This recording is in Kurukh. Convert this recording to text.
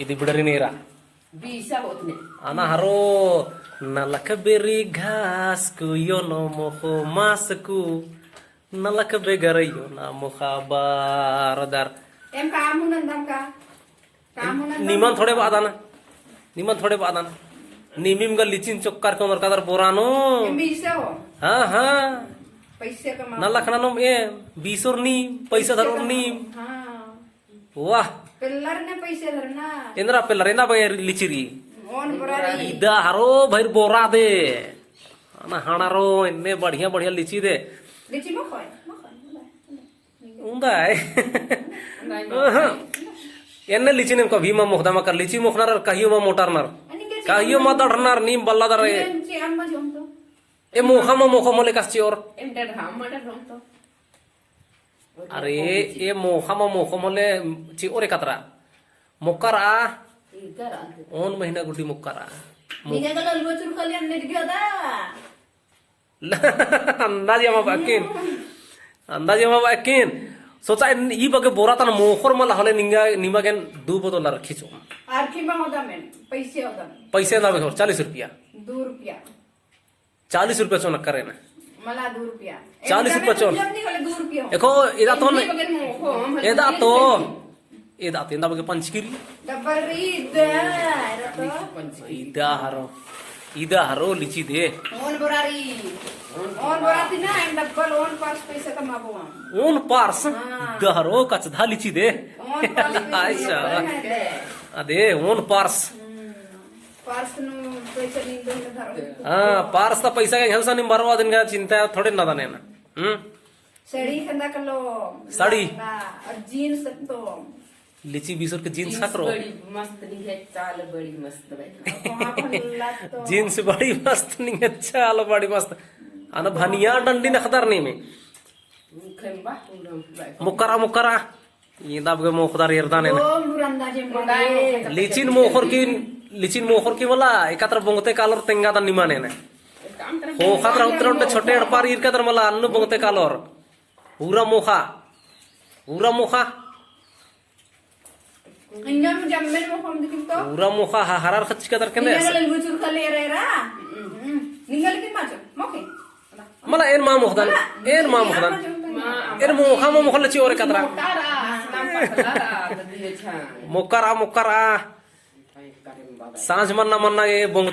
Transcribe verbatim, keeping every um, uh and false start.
इदी बिड़री नेरा। बीसा होत ने। अना हरो, नलख बेरी घास कु योनो मोखो मास कु, नलख बेगर योना मोखा बारदर। एम काम हूँ नंदम का? काम हूँ नंदम निमन का? थोड़े बादन। निमन थोड़े बादन। निमिम गा लिचिन चोक्कर के उमर कदर बोरानो। एम बीसा हो। हाँ, हाँ। पैसे कमा। नलख ननोम एम, बीसोर नीम, पैसा धरोर नीम। हाँ। वाह। पेल्लर ने पैसे धरना। एन्दरा पेल्लर, एन्दा बगे लिची रई। ओन बोरा रई। इदा हरो भइर बोरा दे। अना हणा रो, एन्ने बढ़िया बढ़िया लिची दे। लिची मखोय, मखोय। उन्दा है। उन्दा है। एन्ने लिची नेम कभी मा मोखदम अक्कर, लिची मोखनर कहियो मा मोटरनर। कहियो मा दड़नर, नीम बल्ला दर। ए मोखा मा मोखो मोले कस चिओर। एम डर हम मटर हम तो। अरे, ए मोखा मा मोखो मोले चिओर एकतरा। मोक्कर आ। ओन महीना गुड्डी मोक्कर आ। निंगा गल अलगो चुरखा ले अन्ने दिया दा। अंदाज एमा बाकिन। अंदाज एमा बाकिन। सोचा ई बगे बोरा तन मोखोर मला होले निंगा निमा गेन दू बोतल रखी चो। आर की मा होदा मेन, पैसे होदा मेन। पैसे ना बेहोर, चालीस रुपया। दू रुपया। चालीस रुपया चोन करे ना। मला दू रुपया। चालीस रुपया चोन। मतलब नहीं होले दू रुपया हो। देखो, इदा तो एन्ने बगल में हो, हम एदा तो, एदा तो, एदा बगे पंचकिरी। डबल री, इदा, एदा तो। इदा हरो, इदा हरो लिची दे। ओन बोरा री। ओन बोरा ती ना, एम डबल ओन पास पैसा कमाबो हम। ओन पार्स? हाँ। इदा हरो कचधा लिची दे। ओन पास पैसा अच्छा। कमाबो हम। अदे, ओन पार्स। हम्म। पार्स नू पैसा नींदो ने धरो। हाँ, पार्स ता पैसा के घर से निम भरवा दिन का चिंता थोड़े ना दाने ना। हम्म? साड़ी खंदा कलो। साड़ी? लहंगा और जींस तो। लिची बीसोर के जींस जींस खतरो। बड़ी मस्त निंगे चाल बड़ी मस्त भाई। वहाँ पर ला तो। जींस बड़ी मस्त निंगे चाल बड़ी मस्त। अना भनिया डंडी नखदर नी में। मुकरा, मुकरा। इदा बगे मोखदर एरदन एन। लिचिन मोखोर की, लिचिन मोखोर की मला, एकत्र बोंगते कालोर तेंगादन निमन एन। हो खतरा उतरा उन्टे छोटे एड़पार ईरकदर मला, अन्नु बोंगते कालोर। पूरा मोखा। पूरा मोखा। पूरा मोखा हा हरार खच्ची कदर केंदे। निंगल लेकिन माचो, मोखे। मला एन मा मोखदन, एन मा मोखदन। एन मोखा मा मोखले चिओर एकतरा। मोक्कर आ, मोक्कर आ। सांझ मन्ना मन्ना ए बोंग